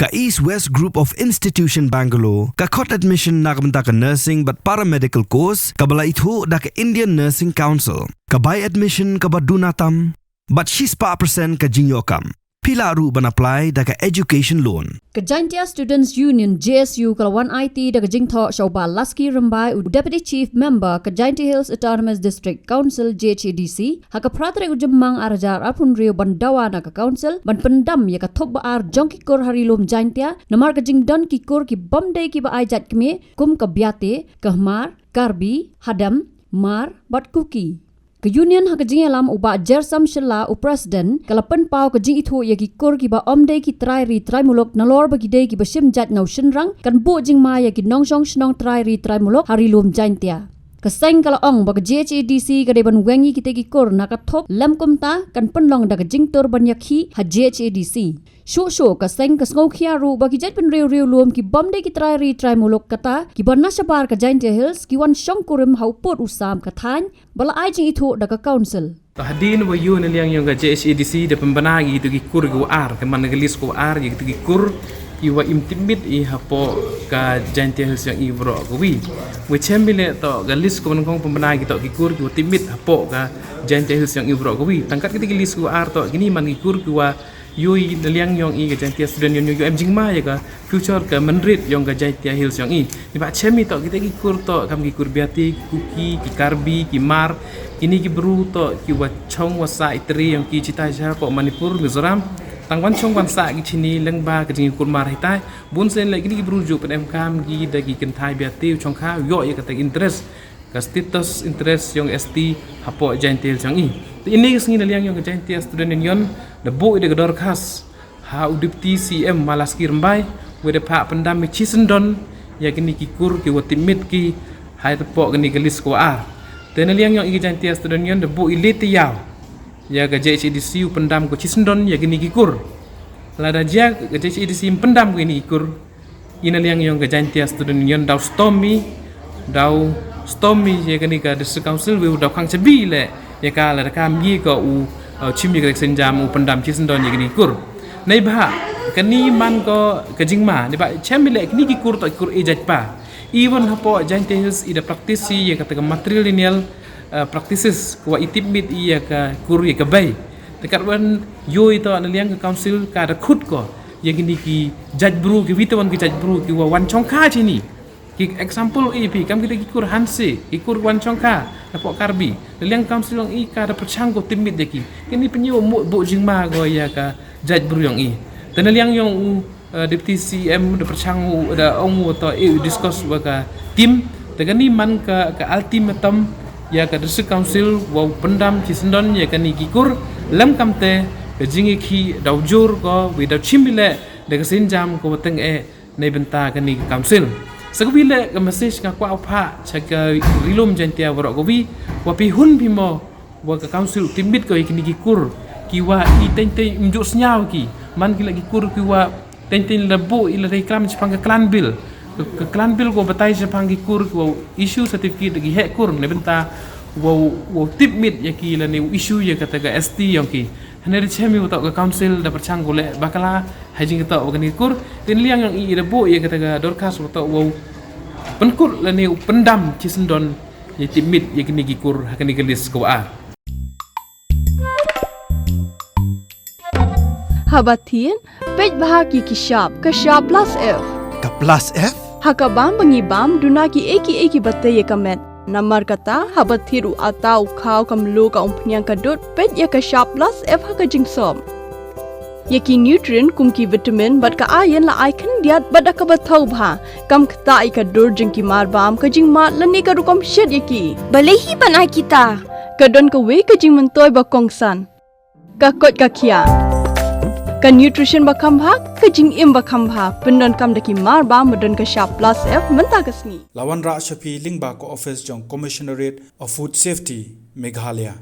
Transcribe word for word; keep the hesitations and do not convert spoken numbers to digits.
Ka East West Group of Institution Bangalore ka khot admission na ka bynta ka nursing bad paramedical course kaba la ithuh da ka Indian Nursing Council. Ka bai admission kaba duna tam bad shispah percent ka jingïoh kam. Phi lah ruh ban apply da ka education loan. Ka Jaintia Students Union, J S U, ka la wan aiti da ka jingthoh sha u Bah Laski Rymbai, u Deputy Chief Member ka Jaintia Hills Autonomous District Council, J H A D C, ha ka phra tarik u Jymmang ar hajar arphew hynriew ban dawa na ka Council ban pyndam ïa ka thup ba ar jong ki kur ha Ri Lum Jaintia, namar ka jingdon ki kur ki bym dei kiba ai jait kmie, kum ka Biate, ka Hmar, Karbi, Hadam, Hmar bad Kuki. Ka Union ha ka jingïalam u Bah Jersam Shylla, u President, ka la pynpaw ka jingithuh ïa ki kur kiba ym dei ki trai ri trai muluk nalor ba ki dei kiba shim jait na u shynrang, kan buh jingma ïa ki nongshong shnong trai ri trai muluk ha Ri Lum Jaintia. Ka seng ka la ong ba ka J H A D C ka dei ban weng ïa kita ki kur na ka thup, lym kumta kan pynlong da ka jingtur ban ïakhih ha J H A D C. Shuh shuh ka seng ka sngewkhia ruh ba ki jaitbynriew Ri Lum ki bym dei ki trai ri trai muluk, kata kiba na shabar ka Jaintia Hills ki wan shong kurim ha u pud u sam ka thaiñ ba la ai jingithuh da ka Council. Te hadien ba ïoh na liang jong ka J H A D C da pynbna ïa kito ki kur kiwa ar, ka man ka list kiwa ar ïa kito ki kur kiwa im tipmit ïa hapoh ka Jaintia Hills jong i baroh kawi. Wa chem bile toh ka list kiwa nyngkong pynbna ïa kito ki kur kiwa tipmit hapoh ka Jaintia Hills jong i baroh kawi. Tang kat kito ki list kiwa ar toh kini man ki kur kiwa ïoh i na liang jong i ka Jaintia Student Union, ïoh em jingma ïa ka future ka mynrit jong ka Jaintia Hills jong i. Ngi ba chem i toh kita ki kur toh kam ki kur Biate, ki Kuki, ki Karbi, ki Hmar. Kini ki bru toh kiwa chong wa sah i tre jong ki chitai shapoh Manipur, Mizoram. Tang wan chong wan sah ki chini lyngba ka jingïakur mar hitai. Bun sien leh kini ki bru ju pynemkam ki da ki kynthai Biate u chongkha, ïoh ïa kata interest, ka status interest jong S T hapoh Jaintia Hills jong i. Te ine ka sngi na liang jong ka Jaintia Student Union da buh i da ka dorkhas ha u Deputy C M Bah Laski Rymbai, wei da phah pyndam i chisyndon ïa kini ki kur kiwa tipmit ki ha i tapoh kini ka list kiwa ar. Te na liang jong i ka Jaintia Student Union da buh i leit ïaw ïa ka J H A D C u pyndam ko chisyndon ïa kini ki kur. Lada jia ka J H A D C ym pyndam ko kini ki kur, i na liang jong ka Jaintia Student Union daw stom i, daw stom i ïa kani ka District Council, wei u daw khang chabi leh ïa ka lada kam ïa ka u, uh, chim ïa ka synjam u pyndam chisyndon ïa kini ki kur. Neibhah kani man ko ka jingma, neibhah chem bile kini ki kur toh ki kur e jait pa. Even hapoh Jaintia Hills i da practice ïa kata ka matrilineal, uh, practices, kiwa i tipmit ïa ka kur ïa ka bei. Te katwan ïoh i toh na liang ka Council ka da khut ko ïa kini ki jait bru, kiwi te wan ki jait bru kiwa wan chongkha chini. Ki example i phi kam kita ki kur Hanse, ki kur wan chongkha hapoh Karbi. Na liang Council jong i ka da pyrshang ko tipmit ïa ki. Kini pynïoh mo buh jingma ko ïa ka jait bru jong i. Te na liang jong u, uh, Deputy C M da pyrshang u da ong u toh e u discuss wa ka team. Te kani man ka, ka ultimatum ïa ka District Council wa u pyndam chisyndon ïa kani ki kur. Lem kamte ka jingïakhih daw jur ko, wei daw chim bile da ka synjam ko wa teng e na bynta kani ka Council. Sa kawi leh ka message nga kwah u phah cha ka Ri Lum Jaintia waroh kawi, wa phi hun phi mo wa ka Council u tipmit ko ïa kini ki kur kiwa i teng teng im ju sñiaw ki. Man ki leh ki kur kiwa teng teng la buh i la dei klam shaphang ka clan bill. Ka, ka clan bill ko batai shaphang ki kur kiwa issue certificate da ki heh kur na bynta wa, wa tipmit ïa ki lane u issue ïa kata ka S T jong ki. Hynrei da chem i wa toh ka Council da pyrshang ko leh bakla ha jingkata wa kani ka kur. Te na liang jong i da buh ïa kata ka dorkhas wa toh wa pynkut lane u pyndam chisyndon ïa tipmit ïa kini ki kur ha kani ka list kiwa ar. Haba thied, peit bha ki ki shap, ka shap plus F. Ka plus F? Ha ka bam ba ngi bam, duna ki ei ki ei kiba tei ïa ka met. Namar kata, haba thied u atta u khaw ka mluh ka umphniang ka dud, peit ïa ka shap plus F ha ka jingsop. Ïa ki nutrient kum ki vitamin bad ka iron la ai khyndiat bad da kaba thaw bha. Kam ktah ïa ka dur jong ki marbam, ka jingmad lane ka rukom shet ïa ki. Balei hi ban ai kita? Ka don kawei ka jingmyntoi ba kongsan. Ka koit ka khiah. Ka nutrition ba kham bha, ka jingim ba kham bha. Pyndonkam da ki marbam ba don ka shap plus F mynta ka sngi. La wanrah sha phi lyngba ka office jong Commissionerate of Food Safety, Meghalaya.